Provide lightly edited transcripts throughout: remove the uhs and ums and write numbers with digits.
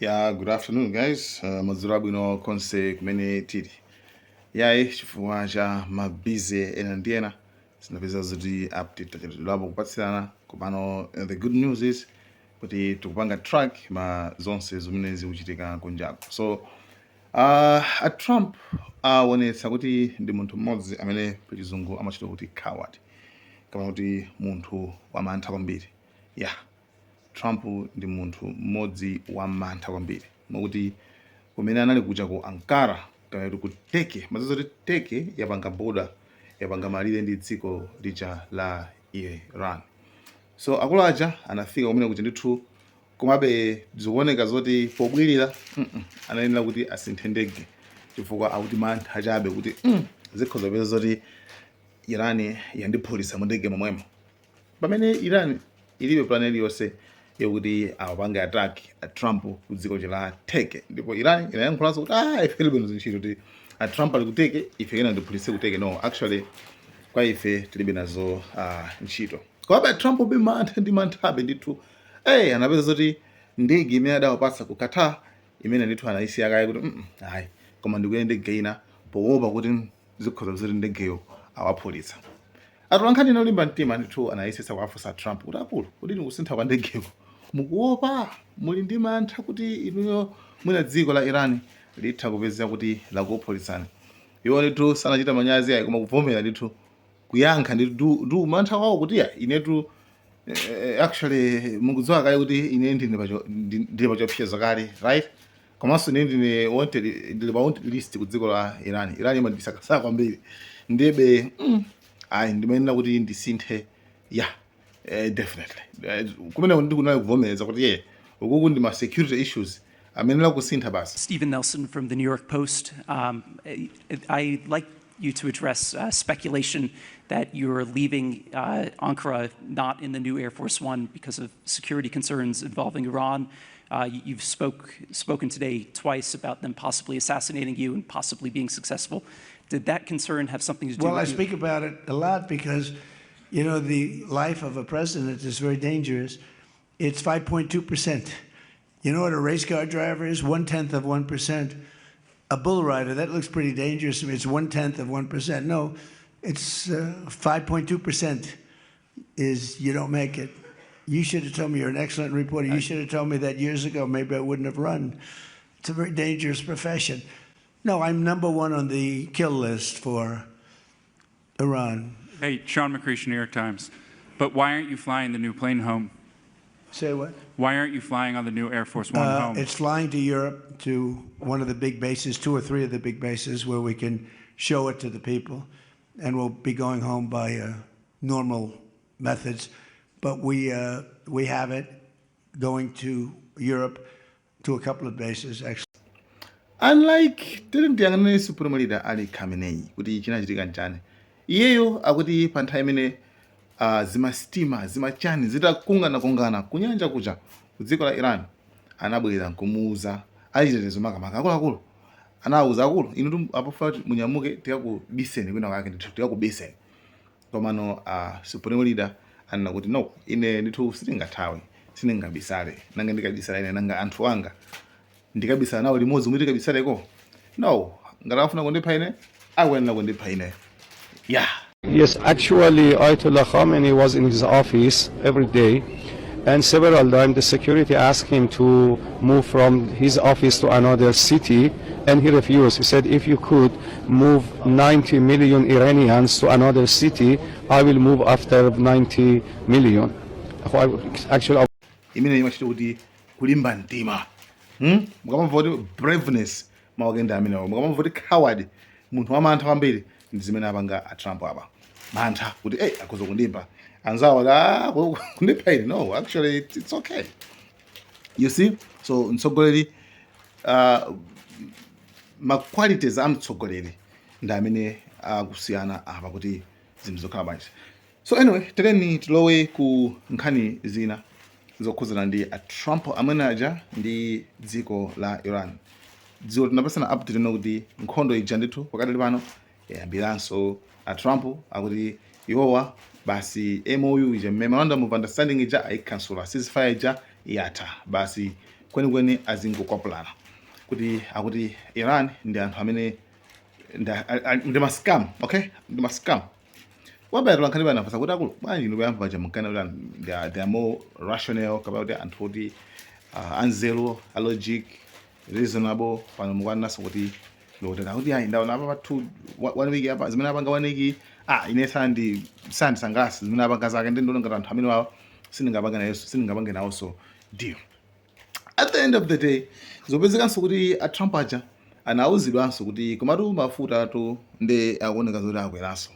Yeah, good afternoon, guys. Madzulo abwino konse kumene tili. Yayi, chifukwa cha ma busy ena ndi ena, zinapeza zoti update tachedwapo kupatsirana. Komano the good news is kuti tikupanga track ma zonse zimene zikuchitika kunjaku. So a Trump aonetsa kuti ndi munthu mmodzi amene pachizungu amachita kuti coward, kapena kuti munthu wamantha kwambiri. Yeah, Trump ndi munthu mmodzi wamantha kwambiri, mokuti kumene anali kuja ku Ankara, kapena kuti ku Turkey, mazizo kuti Turkey yapanga border, yapanga malire ndi dziko lija la Iran. So akulu aja anafika kumene kuti ndithu, komabe zikuoneka zoti pobwirira anayenera kuti asinthe ndege, chifukwa akuti mantha chabe kuti zikhoza kupeza zoti Iran yandiphulitsa mu ndege momwemo, pamene Iran ilibe plan iliyonse yokuti awapange attack a Trump ku dziko la Turkey. Ndipo Iran inayankhulanso kuti, "Ah, ife tilibe nazo ntchito kuti a Trump ali ku Turkey, ife kena ndiphulitse ku Turkey. No, actually kwa ife tilibe nazo ntchito." Komabe a Trump be mantha ndi manthabe ndithu. Hey, anapeza zoti ndege imene adawapatsa ku Qatar imene ndithu anayisiya kaye kuti ayi, koma ndikuye ndege ina, poopa kuti zikhoza zoti ndegeyo awaphulitsa. Atolankhani olimba mtima ndithu anayesesa kuwafunsa Trump kuti, "Akulu, kuti kusintha kwa ndegeko mukuopa, muli ndi mantha kuti inuyo mwina dziko la Iran litha kupeza kuti lakuphulitsani?" Iwo ndithu sanachita manyazi ayi, koma kuvomera ndithu, kuyankha ndithu ndu mantha wawo kuti, "Ya, inetu actually mukudziwa kale kuti ine ndili pachiopsezo kale, right? Komanso ine ndine wanted, ndili pa wanted list ku dziko la Iran. Iran imandisakasaka kwambiri, ndibe ayi, ndimayenera kuti ndisinthe." Yeah, definitely. Kumene ndikunali kuvomereza kuti ye ukuku ndi ma security issues amenera kusintha basi. Stephen Nelson from the New York Post. I'd like you to address speculation that you're leaving Ankara not in the new Air Force One because of security concerns involving Iran. You've spoken today twice about them possibly assassinating you and possibly being successful. Did that concern have something to do Well, with I you? Speak about it a lot because the life of a president is very dangerous. It's 5.2%. You know what a race car driver is? 1/10 of 1%. A bull rider, that looks pretty dangerous to me. It's 1/10 of 1%. No, it's 5.2% is you don't make it. You should have told me. You're an excellent reporter. You should have told me that years ago. Maybe I wouldn't have run. It's a very dangerous profession. No, I'm number one on the kill list for Iran. Hey, Sean McCreesh, New York Times. But why aren't you flying the new plane home? Say what? Why aren't you flying on the new Air Force One home? It's flying to Europe, to one of the big bases, two or three of the big bases where we can show it to the people. And we'll be going home by normal methods. But we have it going to Europe, to a couple of bases, actually. Unlike tili ndiyang'anire Supreme Leader Ali Khamenei, kuti chinachitika nchani? Iyeyo akuti pa nthawi imene zimasitima zimachani zitakungana-kungana kunyanja kuja ku dziko la Iran, anabwera nkumuuza achitetezo makamaka akuluakulu, anawuza, "Akulu inu apofa kuti munyamuke, tikakubiseni kwina kwake ndithu, tikakubiseni." Komano Supreme Leader anena kuti, "No, ine ndithu sindingathawe, sindingabisale. Nanga ndikabisala ine, nanga anthu anga ndikabisala nawo limodzi mwe tikabisaleko? No, ngati afuna kundipha ine, akuyenera kundipha ine." Yeah. Yes, actually, Ayatollah Khamenei was in his office every day, and several times the security asked him to move from his office to another city, and he refused. He said, "If you could move 90 million Iranians to another city, I will move after 90 million." Actually, Imene imachita kuti kulimba mtima, Mukamamva kuti braveness, mawakenda amenewo. Mukamamva kuti coward, munthu wamantha kwambiri, ndi zimene apanga a Trump apa. Mantha kuti hey, akhoza kundipha. Anzawo ati, "Ah, kundipha ine? No, actually it's okay." You see? So mtsogoleri, ma qualities a mtsogoleri ndi amene akusiyana apa kuti zinthu zokhala bwanji. So anyway, tereni tilowe ku nkhani zina zokhuzana ndi a Trump amene aja ndi dziko la Iran. Dziko tinapasana update ino kuti nkhondo ija ndithu pakati pano yayambiranso. A Trump akuti iwowa basi MOU ija, memorandum of understanding ija, ayikhansula, ceasefire ija yatha basi. Kwenikweni azingokwapulana kuti akuti Iran ndi anthu amene ndi ma scam, okay, ndi ma scam. Wabaya nkhani bana kuti akulu bwanji inu kuyamba paja mukana kuti they are more rational, kapena kuti anthu oti anzeru, a logic, reasonable. Pano mukwananso kuti ndikutera kuti ayi, ndaona apa pa two one week apa zimene apanga one week, ah, ine sandisangalatsa zimene apanga zake, ndi ndiona ngati anthu amene wawa sindingapanga nayenso, sindingapange nawonso deal. At the end of the day, zopezekanso kuti a Trump aja anauzidwanso kuti komatu mafuta atu ndi akuoneka zoti akweranso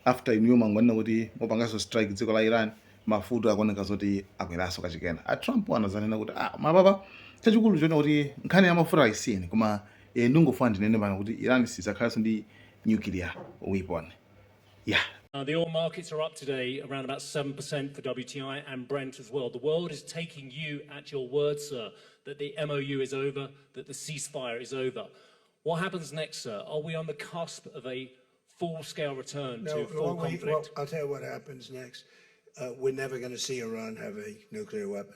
after inuyo mwangonena kuti mupanganso strike dziko la Iran, mafuta akuoneka zoti akweranso kachikena. A Trump anazanena kuti, ah, mapapa chachikulu chona kuti nkhani ya mafuta ayisiyeni, koma ndingofuna ndinene pano kuti Iran sizakhalanso ndi nuclear weapon, yeah. The oil markets are up today around about 7% for WTI and Brent as well. The world is taking you at your word, sir, that the MOU is over, that the ceasefire is over. What happens next, sir? Are we on the cusp of a full scale return No, to full well, conflict? Well, I'll tell you what happens next. We're never going to see Iran have a nuclear weapon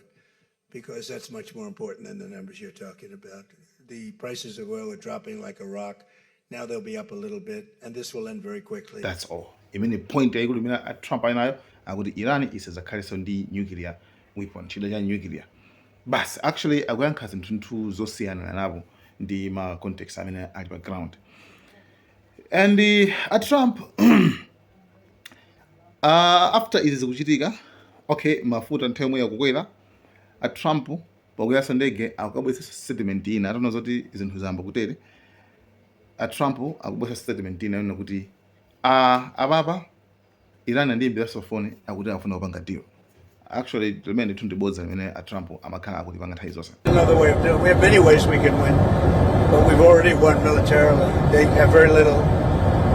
because that's much more important than the numbers you're talking about. The prices of oil are dropping like a rock. Now they'll be up a little bit, and this will end very quickly. That's all. Imene point yayikulu imene a Trump ali nayo, akuti Iran isadzakhalenso ndi nuclear weapon, chida cha nuclear basi. Actually akuyankha zinthu zosiyana napo ndi ma context amene ali pa ground. And a Trump, after izi zikuchitika, okay, mafuta nthawi yomwe yakukwera, a Trump pakuyasa ndege akukabweretsa statement ina. Ataona zoti zinthu zayamba kutere, a Trump akubweretsa statement ina yonena kuti apapa Iran andiyimbiranso foni, akuti akufuna kupanga deal. Actually limene ndithu ndibodza limene a Trump amakhala akutipanga nthawi zonse. Another way of doing. We have many ways we can win, but we've already won militarily. They have very little.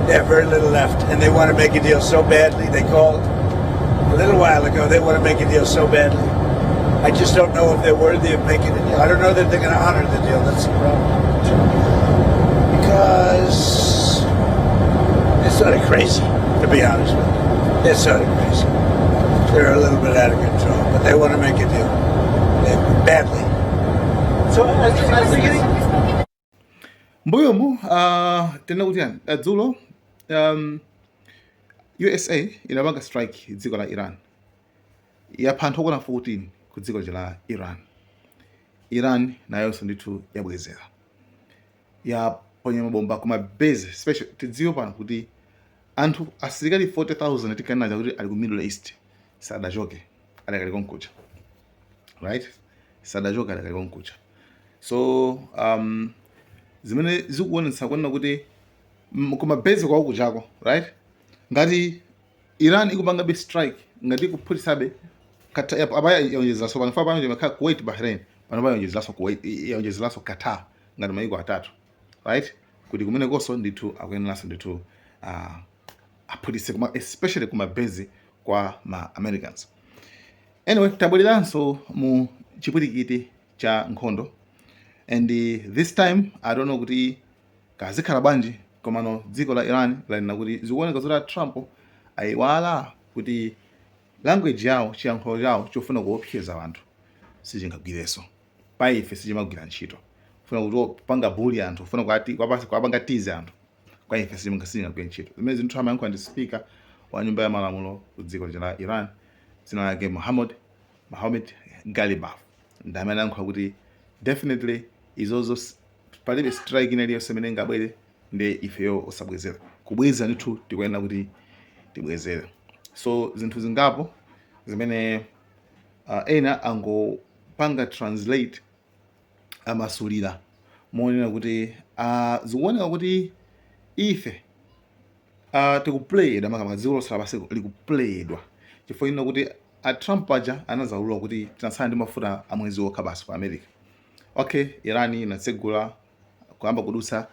They have very little left, and they want to make a deal so badly. They called a little while ago. They want to make a deal so badly. I just don't know if they're worthy of making a deal. I don't know that they're going to honor the deal. That's the problem. Because they're sort of crazy, to be honest with you. They're sort of crazy. They're a little bit out of control, but they want to make a deal badly. So, as the Mbuyomu tena kuti yani dzulo USA inapanga strike dziko la Iran, yapha anthu okwana 14 ku dziko la Iran. Iran nayonso ndithu yabwezera, yaponya mabomba kuma base special. Tidziwe pano kuti anthu asilikali 40,000 tikanaja kuti ali ku Middle East sadachoke, adakali konkuja, right? Sadachoke, adakali konkuja. So zimene zikuonetsa kuonena kuti kuma base kwawo kuchako, right, ngati Iran ikupangabe strike, ngati ikuphulitsabe, apa yaonjezeranso pano fa pano imakhala Kuwait, Bahrain, pano payonjezeranso Kuwait, yaonjezeranso Qatar, ngati mayiko atatu, right, kuti kumenekonso ndithu akuyeneranso ndithu aphulitse kuma, especially kuma base kwa ma Americans. Anyway, tabwereranso mu chipwirikiti cha nkhondo, and this time I don't know kuti kazikhala bwanji, komano dziko la Iran lanena kuti zikuoneka zoti a Trump ayiwala kuti language yawo, chiyankhulo chawo chofuna kuopseza anthu sichingagwirenso pa ife, sichimagwira ntchito. Kufuna kuti panga bully anthu, kufuna kuwapanga tease anthu, kwa ife sichingagwire ntchito. Zimene zinthu amayankhula ndi speaker wa nyumba ya malamulo ku dziko la Iran, dzina lake Mohammed Ghalibaf, ndi amene ayankhula kuti definitely izozo palibe strike ina iliyonse imene ingabwere ndi ifeyo osabwezera. Kubweza ndithu tikuyenera kuti tibwezere. So zinthu zingapo zimene ena angopanga translate, amasulira monena kuti zikuoneka kuti ife tikuplayedwa, makamaka dziko lonse lapansi likuplayedwa, chifukwa ino kuti a Trump aja anazaulula kuti tinatsala ndi mafuta a mwezi wokha basi ku America. Okay, Iran inatsegula kuyamba kudutsa,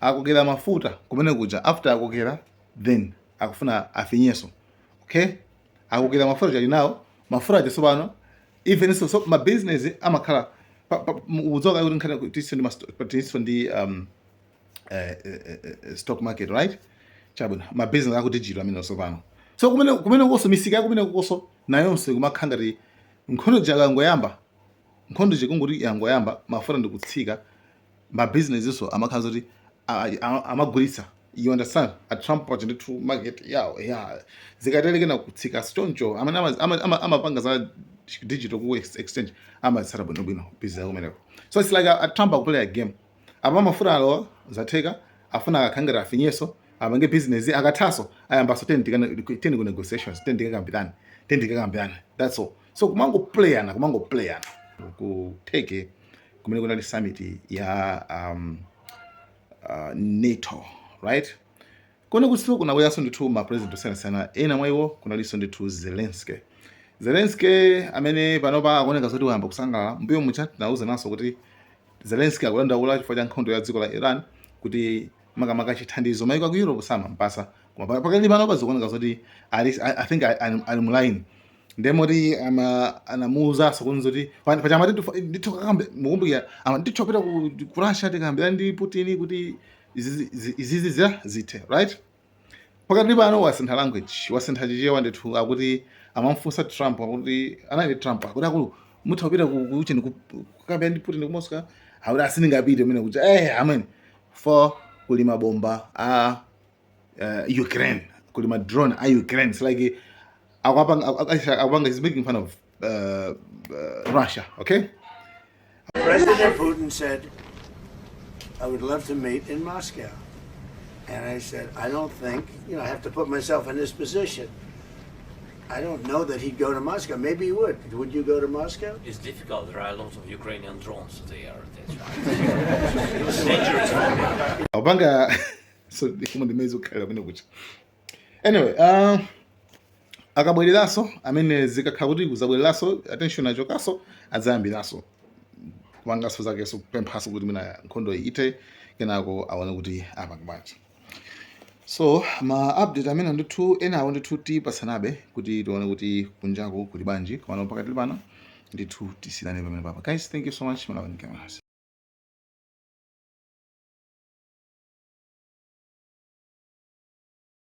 akokera mafuta kumene kuja. After akokera, then akufuna afinyeso. Okay, akokera mafuta chali nawo mafuta aja. Tsopano even so ma business amakhala udzoka kuti nkhani tiso ndi stock market, right? Chabwino, ma business aku digital amene tsopano. So kumene kumene koso misika kumene koso nayonso ikumakhala ngati nkhondo jakangoyamba. Nkhondo chikunguti yangoyamba, mafuta ndikutsika, mabizinesiso amakhala zoti amagulitsa, you understand? A Trump pacho ndithu market yawo ya zikatelekena kutsika sichoncho. Amene amapanga za digital ku exchange amatsata bwinobwino business yakumeneko. So it's like a Trump akuplay a game apa. Mafuta alowa, zatheka, afuna akakhangera afinyeso, apange business. Akathaso ayambaso teni ku negotiations, teni tikakambirane, teni tikakambirane, that's all. So kumangoplayana, kumangoplayana. Ku Turkey kumene kunali summit ya NATO, right? Kone kusiku kunabweranso ndithu ma president osiyanasiyana. Ena mwa iwo kunalinso ndithu Zelensky. Zelensky amene panopa akuoneka zoti wayamba kusangalala. Mbuyo mucha tinawuzananso kuti Zelensky akudandaula chifukwa cha nkhondo ya dziko la Iran, kuti makamaka chithandizo maiko aku Europe samampasa. Koma pakali panopa zikuoneka zoti I think ali mu line. Ndemoti ama anamuwuzanso kunza kuti pachamati ndithu kakambe mukumbukira ama ndithu apita ku Russia, tikambira ndi Putin kuti izizi zithe, right? Pakati pano wasintha language, wasintha Chichewa ndithu. Akuti amamfunsa Trump, akuti anali Trump akuti, "Akulu, mutha kupita kucheni kukambira ndi Putin ku Moscow?" Akuti, "Asindingapite kumene kuja, amen, for kuli mabomba a Ukraine, kuli ma drone a Ukraine." It's like akupanga, he's making fun of Russia, okay? President Putin said, "I would love to meet in Moscow." And I said, "I don't think, I have to put myself in his position. I don't know that he'd go to Moscow. Maybe he would. Would you go to Moscow?" It's difficult. There are a lot of Ukrainian drones there. That's right. It's dangerous for me. Akupanga so ndimo ndimezi kukhalira kumene kucha. Anyway, akabwereranso amene zikakhala kuti kuzabwereranso attention achokaso, adzayambiranso kupanganso zakenso, kupemphaso kuti mwina nkhondo ite, kenako aone kuti apanga bwanji. So ma update amene ndithu enawo ndithu tipasanabe kuti tione kuti kunjaku kuli bwanji. Komano pakati pano ndithu tisiyane pamene papa, guys. Thank you so much. Malawi Cameras.